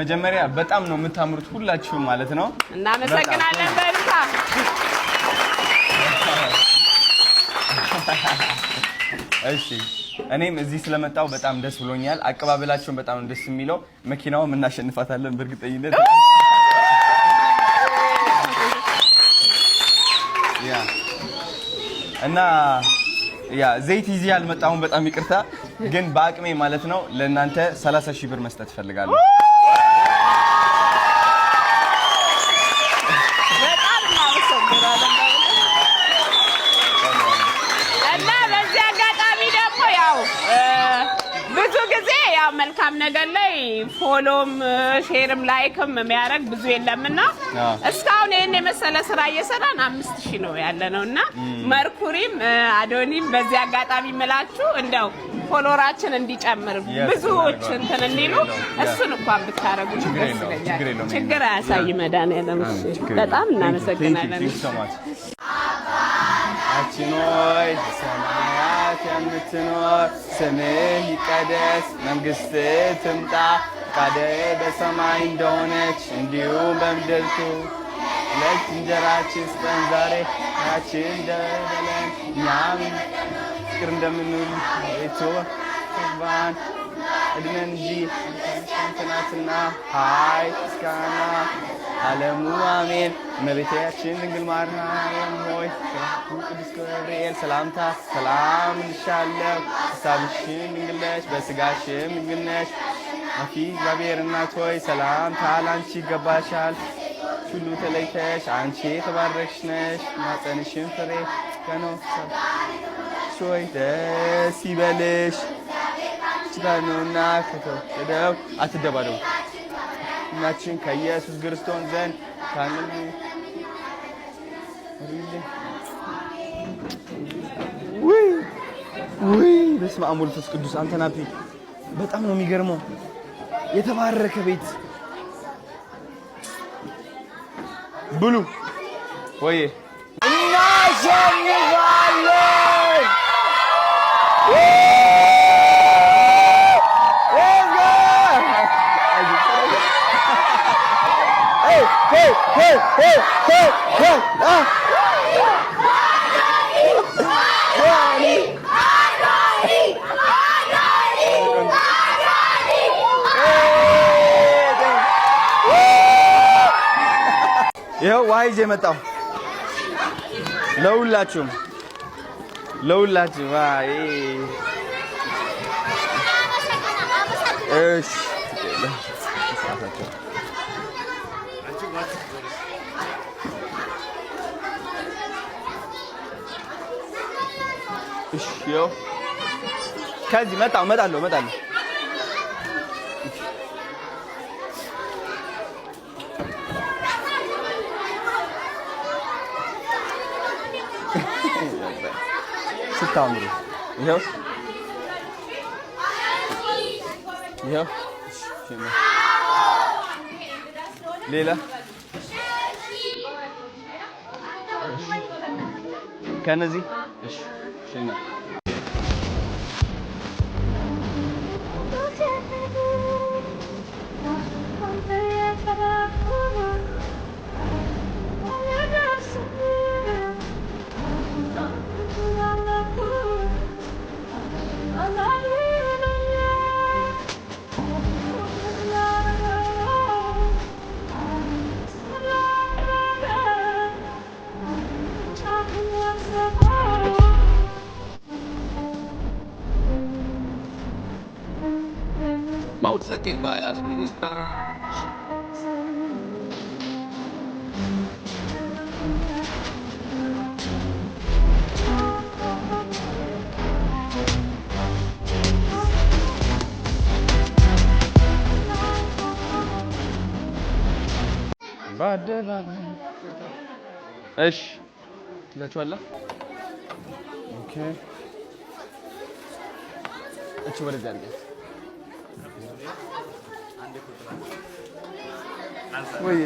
መጀመሪያ በጣም ነው የምታምሩት ሁላችሁም ማለት ነው። እናመሰግናለን። በልታ። እሺ፣ እኔም እዚህ ስለመጣው በጣም ደስ ብሎኛል። አቀባበላቸውን በጣም ነው ደስ የሚለው። መኪናውም እናሸንፋታለን በእርግጠኝነት። Yeah፣ እና yeah፣ ዘይት ይዤ አልመጣሁም፣ በጣም ይቅርታ። ግን በአቅሜ ማለት ነው ለእናንተ 30 ሺህ ብር መስጠት እፈልጋለሁ። በጣም እናመሰግናለን። እና በዚህ አጋጣሚ ደግሞ ያው ብዙ ጊዜ ያው መልካም ነገር ላይ follow ም share ም like ም የሚያደርግ ብዙ የለምና እስካሁን ይህን የመሰለ ስራ እየሰራን 5,000 ነው ያለ ነው። እና መርኩሪም አዶኒም በዚህ አጋጣሚ ምላችሁ እንደው follower ኣችን እንዲጨምር ብዙዎች እንትን እንዲሉ እሱን እንኳን ብታረጉ ችግር ደስ የለውም፣ ይለኛል። ችግር የለውም። ችግር አያሳይ መድኃኒዓለም። እሺ፣ በጣም እናመሰግናለን። አባታችን ሆይ ሰማያት የምትኖር፣ ስምህ ይቀደስ፣ መንግስትህ ትምጣ፣ ፈቃድህ በሰማይ እንደሆነች እንዲሁም በምድር ትሁን። የዕለት እንጀራችንን ስጠን ዛሬ፣ በደላችንን ይቅር በለን እኛም ይቅር እንደምንል፣ አቤቱ አታግባን አድነን እንጂ ያንተ ናትና ኃይል፣ ምስጋና ለዘላለሙ አሜን። እመቤታችን ድንግል ማርያም ሆይ መልአኩ ቅዱስ ገብርኤል ሰላምታ ሰላም እልሻለሁ። በሐሳብሽም ድንግል ነሽ፣ በሥጋሽም ድንግል ነሽ። አሸናፊ እግዚአብሔር እናት ሆይ ሰላምታ ላንቺ ይገባሻል። ሁሉ ተለይተሽ አንቺ የተባረክሽ ነሽ፣ የማኅፀንሽም ፍሬ ነው። ሆይ ደስ ይበልሽ ነውና ከተወደደው አትደባደቡ እናችን ከኢየሱስ ክርስቶስ ዘንድ ታንሉ። ውይ ውይ፣ በስመ አብ ወወልድ ወመንፈስ ቅዱስ። አንተ ናፒ በጣም ነው የሚገርመው። የተባረከ ቤት ብሉ ወይ እናሸንፋለን። Let's go! Hey, hey, hey, hey, hey, hey! Ah! Hey! ይኸው ውሃ ይዤ መጣሁ። ለሁላችሁም ለሁላችሁም። አይ እሺ፣ ሰዓታቸው እሺ፣ ይኸው ከዚህ መጣሁ፣ እመጣለሁ፣ እመጣለሁ። ስታምሩ! ይኸው ይኸው ሌላ ከነዚህ እሺ እሺ። በአደባባይ እሺ ትላችኋለህ። Okay፣ እቺ ወደዚህ አድርጊያት። ወይ